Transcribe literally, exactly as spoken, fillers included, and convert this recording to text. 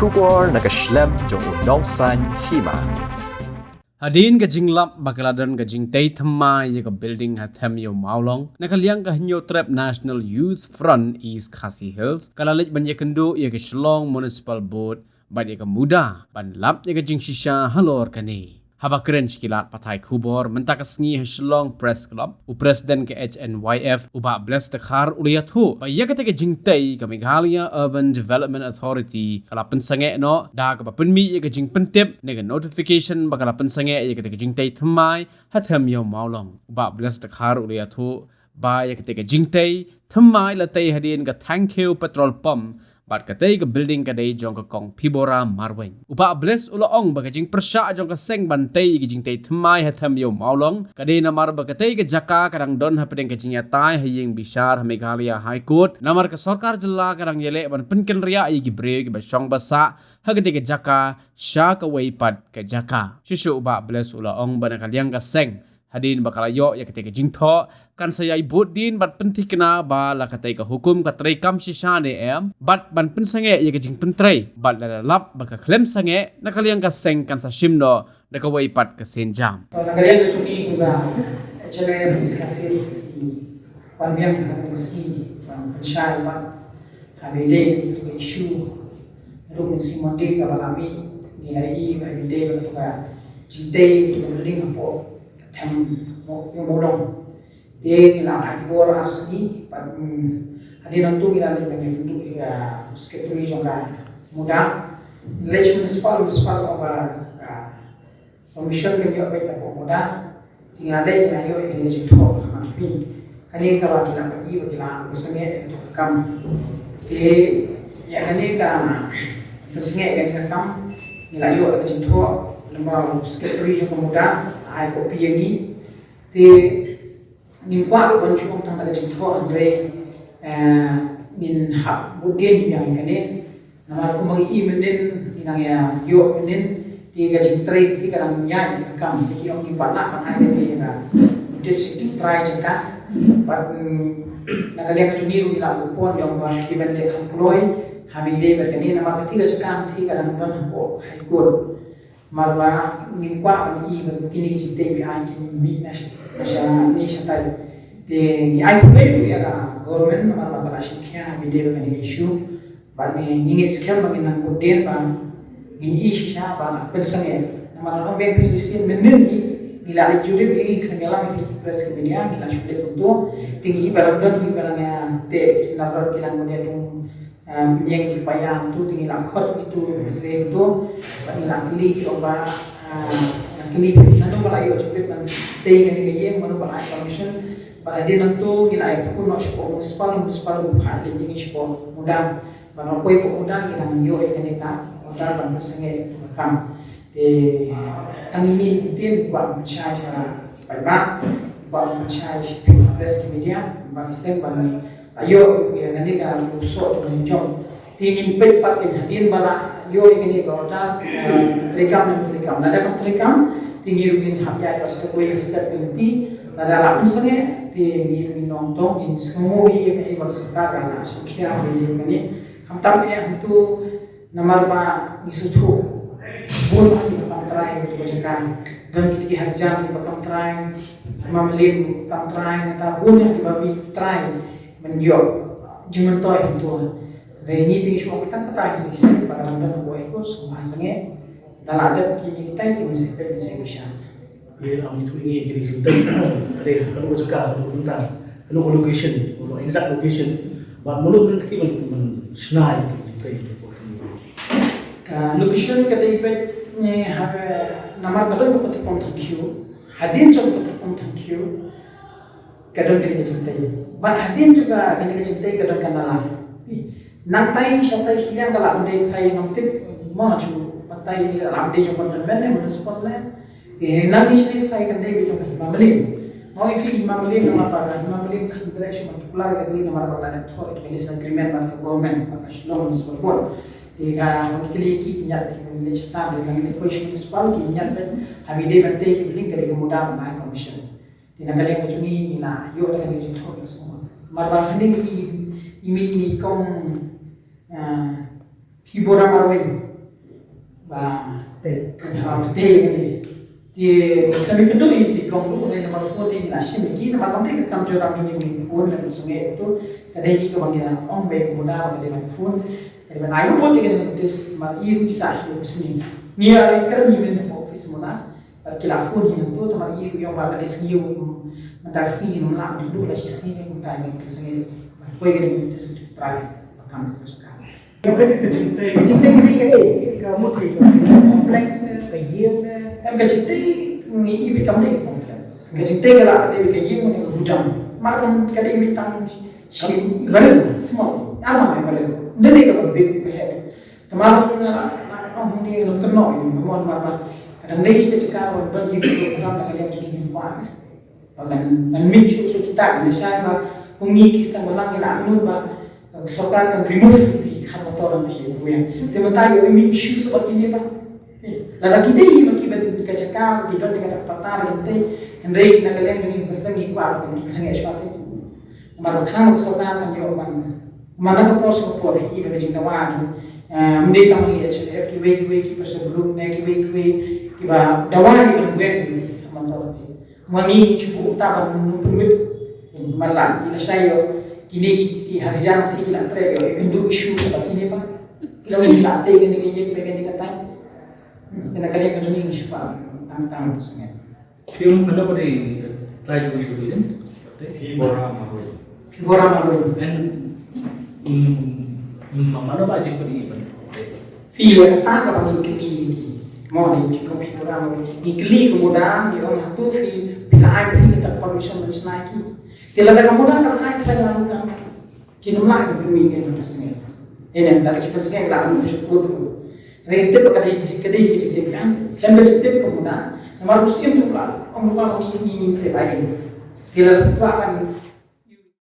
Khubor na ka shlem jong u Nongsaiñ Hima. Hadien ka jinglap ba ka la don ka jingtei thymmai ïa ka building ha Them Ïew Mawlong, na ka liang ka Hynñiewtrep National Youth Front East Khasi Hills ka la leit ban ïakynduh ïa ka Shillong Municipal Board bad ïa ka MUDA ban lap ïa ka jingshisha halor kane. Haba kren sha ki lad pathai khubor mynta ka sngi ha Shillong Press Club, u President ka H N Y F, u Bah Bless Dkhar, u la ïathuh ba ïa kata ka jingtei ka Meghalaya Urban Development Authority ka la pynsangeh noh da kaba pynmih ïa ka jingpyntip ne ka notification ba ka la pynsangeh ïa kata ka jingtei thymmai ha Them Ïew Mawlong. U Bah Bless Dkhar u la ïathuh ba ïa kata ka jingtei thymmai la tei hadien ka Thangkhiew Petrol Pump bad katei ka building ka dei jong ka Kong Phibora Marwein. U Bah Bless u la ong ba ka jingpyrshah jong ka seng ban tei ïa ka jingtei thymmai ha Them Ïew Mawlong ka dei namar ba katei ka jaka ka dang don hapdeng ka jingïatai ha ïing bishar ha Meghalaya High Court, namar ka sorkar jylla ka dang ïaleh ban pynkynriah ïa ki briew kiba shong ba sah ha katei ka jaka sha kawei pat ka jaka. Shuh shuh u Bah Bless u la ong ba na ka liang ka seng, hadien ba ka la ïoh ïa katei ka jingthoh, kan sa ïai bud dien bad pynthikna ba la katei ka hukum ka treikam shisha ne em bad ban pynsangeh ïa ka jingpyntrei bad lada lap ba ka khlem sangeh, na ka liang ka seng kan sa shim noh da kawei pat ka sienjam. To na ka liang ka jong ngi kum ka H N Y F East Khasi Hills, wan biang ha ka sngi ban pynshai bad ha ba ïadei bad ka issue. Ruh ngi sngi Monday kaba la mih ngi la ïohi ba ïadei bad ka jingtei ka building hapoh Them Ïew Mawlong. Te ngi la ai bor ar sngi bad, mm, hadien nangtu ngi la leit ban ïakynduh ïa u secretary jong ka MUDA. Leit municipal, municipal ong ba, ah, permission kan ïoh beit na ka MUDA. Te ngi la leit ngi la ïoh ïa kane ka jingthoh ha khmat phi. Kane kaba ki la pyni ba ki la pynsangeh ïa ka kam. Te ïa kane ka pynsangeh ïa kane ka kam ngi la ïoh ïa ka jingthoh, namar u secretary jong ka MUDA ai copy ïa ngi. Te ngim kwah ruh ban shu ong tang da ka jingthoh, hynrei, eh, ngin hap bud dien biang ïa kane. Namar kumba ngi i mynnin, ngi nang ïa ïoh mynnin, te ka jingtrei te ka dang ïaid ka kam, te ki ong ngim pat lah ban ai kane ïa ka notice, ki trai jaka. Bad, mm, na ka liang ka jong ngi ruh ngi la bud pon ïa ong ba ki ban leh kham kloi ha ba ïadei bad kane, namar kata ka jaka te ka dang don hapoh High Court. Namar ba ngim kwah ban i ba kine ki jingtei ba ai ki mih na sha, na sha ne shatai. Te ngi ai khublei ruh ïa ka government namar ba ka la shim khia ba dei ba kane ka issue. Bad ngi, ngi ngeit skhem ba ngin nang bud dien ba ngin i shisha ba la pynsangeh. Namar ba biang phi shisien mynnin ngi, ngi la leit jurip, ngi khlem ïalam ïa phi ki press ki media, ngi la shu leit kumto. Te ngi i ba la don, ngi ba la nga te na rot ki la ngi bud dien. Em, ïeng ki païam tu, te ngi la khot ki tu, ki tu, bad ngi la kylli ki ong ba, ah, ngi la kylli nano ba la ïoh jingtip ban tei kane ka ïing, mano ba la ai permission, bad hadien nangtu ngi la ai phone noh shapoh municipal, municipal ruh phah ïing shapoh MUDA, bad na poi shapoh MUDA ngi dang ïoh ïa kane ka order ban pynsangeh ïa ka kam. Te tang ine i ktien, ngi kwah ban pynshai sha ki paidbah, ngi kwah ban pynshai sha phi press ki media, ba ngi seng ba ngi la ïoh ïa kane ka u soh jong ka jingjop. Te ngin peit pat kein hadien ba la ïoh ïa kane ka order, eh, treikam ne ym treikam. Lada kam treikam, te ngi ruh ngin hap ïaid pat step by step ka lynti. Lada la pynsangeh, te ngi ruh ngin ong to, ngin sngewnguh ïa kaei ba ka sorkar ka la shim khia ïa kane. Khamtam eh hangtu Namar ba ngi sngewthuh bun ha kiba kam trai ha kiba jaka. Don kito ki hajar kiba kam trai, Hima Mylliem kam trai, nangta bun ha kiba mih trai ban ïoh jingmyntoi hangto. Hynrei ngi te ngi shu ong tang kata ngi sngewsih ba ka dang don ha kawei ka kurs, sngewbha sangeh. Da lah dep kine kitai te ngi sngewpeit ngi sngewbishar. Ye, am, itu ini jadi kita ada kalau jaka untuk tentang kalau location, untuk exact location, ba mulu mulu kita men men senai kita itu. Ka location ka dei bad ne ha namar ka don ka patapon thangkhiew. Hadien jong ka patapon thangkhiew ka don kane ka jingtei. Bad hadien jong ka kane ka jingtei ka don ka nala. Nangtai shatai khiliang ka lah ban dei shatai ngam tip, ma chu batai lah ban dei jong ka don men ne municipal ne. Te nang dei shisha trai kan dei ka jong ka Hima Mylliem. Nga ong ïa phi Hima Mylliem namar ba ka Hima Mylliem ka hynrei shu man popular ka dei namar ba ka la dep thoh ïa ka lease agreement bad ka government bad ka Shillong Municipal Board. Te ka ba ki kylli ki ki ñiad bad ki ban leit shata bad ka ngi leit poi sha municipal ki ñiad bad ha ba dei ban tei ki building ka dei ka mudam ban ai permission. Te na ka liang ka jong ngi ngi la ïoh da ka dei jingthoh ka sngewbha. Namar ba hangne ngi i mih ngi kong, ah, Phibora Marwein. Ba te kan ha te te kami kendo i ti kong lu ne number four ne na shim ki na kam te ka kam joram juni ni pun na senge tu ka dei ki ka bang ya ong be ko da ba ka dei ban phone ka dei ban ai pun de ka dei ban tis mar i ru sa hi sini ni ya ka ni men ko office mo na ba ki la phone hi na tu ta mar i ru yong ba ka dei sini yu ma ta sini no la ni du la shi sini ko ta ni sini ko ka dei ban tis try ba kam tu ka Ka jingtei ka dei ka ei ka mut ka complex ne ka ïing ne. Em ka jingtei ngi i bi kam dei complex. Ka jingtei ka la dei ka ïing ne ka gudam. Mar ka ka dei mi tang shi barel small. Ama mai barel. Dei ka ba big ka he. Tamar na na ong ni no ka no ni mo ma ba. Ka dang dei ka jingka ba ban ïing ka gudam na ka dei ka jingtei ba. Ba ban ban min shu shu kita ne shai ba kum ngi ki sang ba lang ila anu ba sorkar kan remove di khat motor di ya. Te mata yo min shu shu ba kini ba. La da ki dei ba ki ban ka jaka ki don ka tak pata ba te. Hynrei na ka leng ni ba sang ni kwa ba ki sang ya shwa te. Mar khang sorkar kan yo ban. Mana ka por shu por hi ba ka jing dawa tu. Mde ka mangi H F ki wei ki wei ki person group ne ki wei ki wei ki ba dawa ni ban wen di motor di. Mani chubu ta ban nung pun mit. Malan ila shayo kini ki harijan ti ila tre yo ikundu isu ba kini pa. Ila ila te kini ki yek pe kini kata. Kena kali ka juni isu pa tang tang tu sene. Piung kena pada try to do it. Pi bora ma roi. Pi bora ma roi. And mm, mm, mana ba jik padi ban. Phi ya ta ka ba ngi kli ki. Mo ni ki ko phi bora ma roi. Ngi kli ko moda ngi ong ha tu phi phi la ai phi ta permission ban snai ki. Ki la ka moda ka ai ta ngan kan. Ki num la ki pynmih ki na pasnge. Ene da ki pasnge la num shukut. Re tip ka dei ka dei ki tip kan. Lem ka tip ka moda. Namar musim tu la ong ba ngi ngi tip ai. Ki la ba kan